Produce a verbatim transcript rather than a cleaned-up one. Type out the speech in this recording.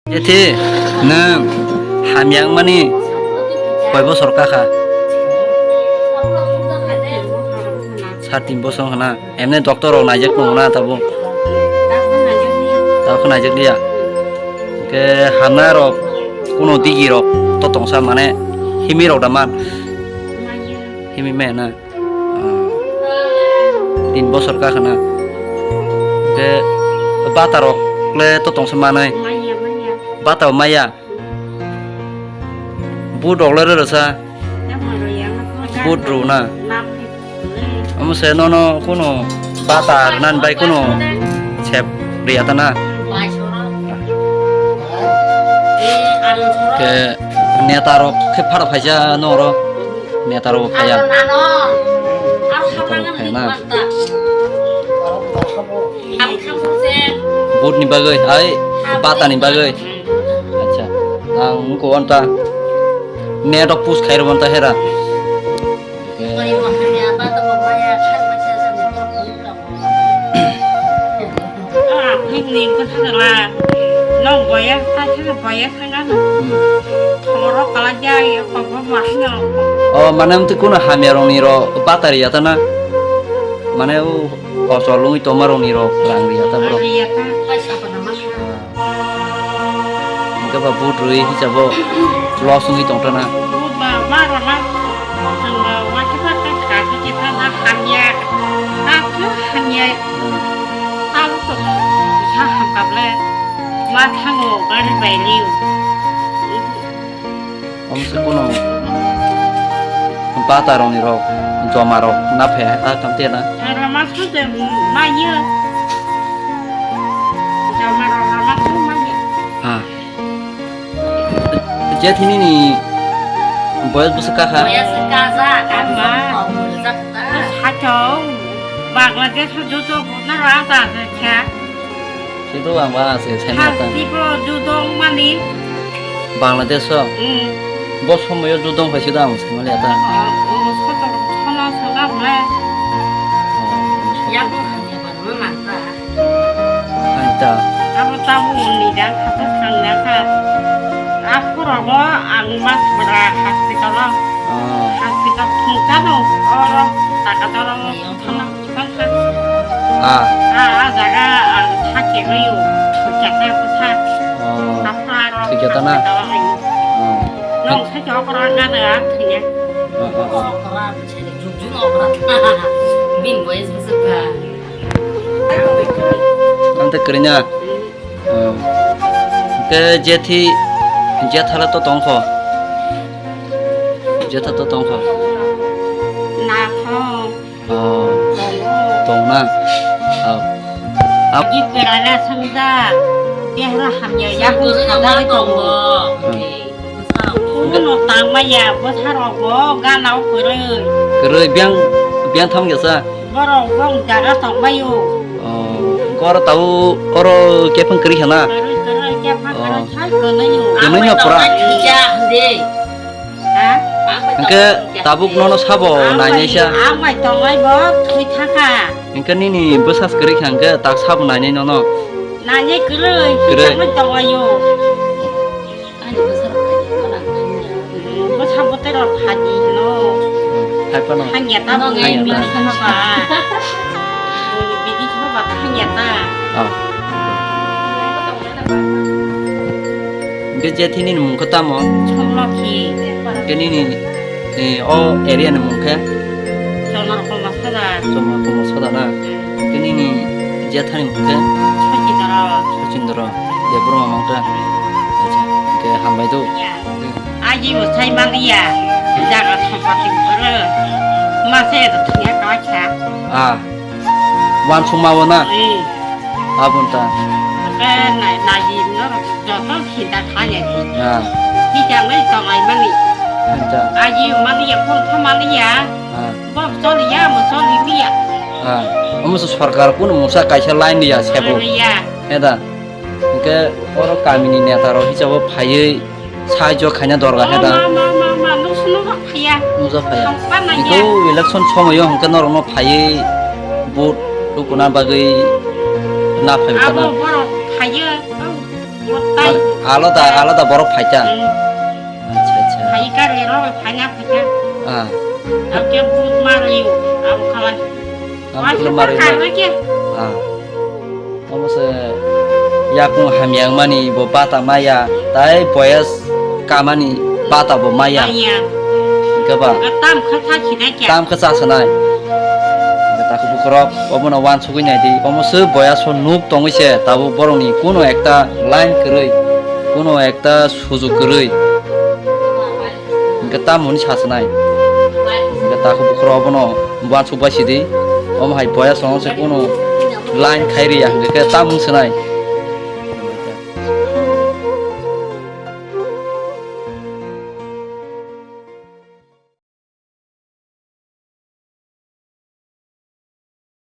Jethi, nwng hamya wngmani koi bosor kakha? Sa tin bosor wngkha na? Emne doctor rok naijak tongo na tabuk? Tabuk naijak liya. Ke hamna rok kuno digi rok to tongsa mane himi rok da man? Himi me na? Ah. Tin bosor kakha na. Ke bata rok le to tongsa manai. Bata maya. But rok le rwsa. But rw na. Omo se nono kuno bata rwna ni bai kuno sep riya ta na. Ke neta rok khe phara phaisa noro. Neta rok phaya. Neta rok phaya na. But ni bagwi, ai, bata ni bagwi. Acha, ang ko anta. Net rok push khai rw anta hera. Nini bwsajala, nok boya, taisana boya thangano. Hmm. Thoro kala jai, kok bo mahino. O, mane amtwi kuno hamya rokni ro batari ya ta na? Mane o, o cholungwi tongma rokni ro rang ri ya ta bro? Ri ya ta, paisa kono ma kha. Hingke ba but rwi hisabo loss wngwi tongtana. But ba, ba rwna, chwngno waisa ba tei kaji kisa na hamya, kaji hamya. Abo to sa hamkable, ma thango gari bai liu. Omo se kono bata rokni rok, joma rok na phe a kam te na. Rama sute maiyo. Joma rok rama sute maiyo. Ha. Jethi nini boyos bwswk kakha? Boyos kaja, kaja. Ama. Sacho, Bangladesh o joto butna raja kha. Sito ang ba se sai na ta. Hasti bo judong mani. Bangladesh o. Hmm. Bo somoyo judong phai sito ang sai mali ta. Oh, oh, soto, sono, sono, mle. Oh, sono. Yabu hanya baru mata. Anta. Abo tabu ni dan kata sang dan ka. Aku rogo ang mas bera hospital o. Oh. Hospital thungkano oro taka toro thana thangka. Ah. Ah, ah, jaga ang thake mayo. Thujata kusa. Oh. Apa ro? Thujata na? Hospital o ayo. Oh. Nong sa jok ro ngana thanya. Oh, oh, oh. Bin boys bwswk ba. Ang ta kwrwina. Ke jethi, jethala to tongkho. Jetha to tongkho. Na kho. Oh. Tongna. Oh. Ap- Ji berana sangja. Dehra hamya ya. Sangja tongo. Hmm. Kuno tangmaya, bwsarok bo gana o kwrwi. Kwrwi, biyang, biyang tham kesa? Borok bong jaga tongmaio. Oh, kor tau, oro kephang kwrwi khana? Kwrwi, kwrwi, kephang kwrwi, sai kwrwino. Kwrwino pura? Thwija hwndi. Ha? Hwnkhe tabuk nono sabo nainai sa? Ang bai tongnai bo thwi thangkha. Hwnkhe nini bwsas kwrwi kha hwnkhe tak sabo nainai nono? Nainai kwrwi, kwrwi. Thwi thangmani tonglaio. Ani bwsa rok khaidi ko lang khaidi. Bwsa bwtwi rok khaidi hino. Hai phano. Hanya ta. Hanya ta. Bini bini khama ba. Bini bini khama ba hanya ta. Oh. Hwnkhe jethi nini mung khe tamo? Somlokhi. Hwnkhe nini, eh, o area ni mung khe? Chonor Koma Soda. Chonor Koma Soda na? Hwnkhe nini jethani mung khe? Sachindra. Sachindra. Debbarma mangta. Acha, hwnkhe hambai do. Aji bo sai maliya. Jaga sampati boro. Mase do thya kacha. Ah. Wansukma bo na? Eh. Aboni ta. Ke nai, naji no joto sinta khanya. Ah. Hijab nai tongai mani. Acha. Aji maliya, phone kha maliya. Ah. Bo choliya, mo choliya. Ah. Omo se sarkar kuno mungsa kaisa line liya sebo. Liya. Heda. Hwnkhe oro kamini neta rok hisabo phaiwi sahajyo khaina dorkar khe da. Ma, ma, ma, ma, nung sunu rok phaiya. Nung ja phaiya. Thokpa naiya. Hwnkhe o election somoyo hwnkhe norokno phaiwi vote rukuna bagwi na phaiwi khana. Abo borok phaiyo. Vote tai. Alada, alada borok phaikha. Hmm. Acha, acha. Phaikha, rero, phaina phaikha. Ah. Abo khe buk marwi, abo khalai. Abo khe marwi, marwi. Ah. Omo se yakung hamya wngmani bo bata maya, tai boyas kamani bata bo maya. Maya. Hingke ba? Tam khe sa sinai khe. Tam khe sa sinai. Hingke takhuk bukhurok obono wansugwi nai di. Omo se boyas o nuk tongwi se tabuk borokni kuno ekta line kwrwi, kuno ekta sujuk kwrwi. Hingke tam hwnwi sa sinai. Hingke takhuk bukhurok obono wansuk bai sidi. Omo hai boyas o se kuno line khairi ya hingke tam wng sinai.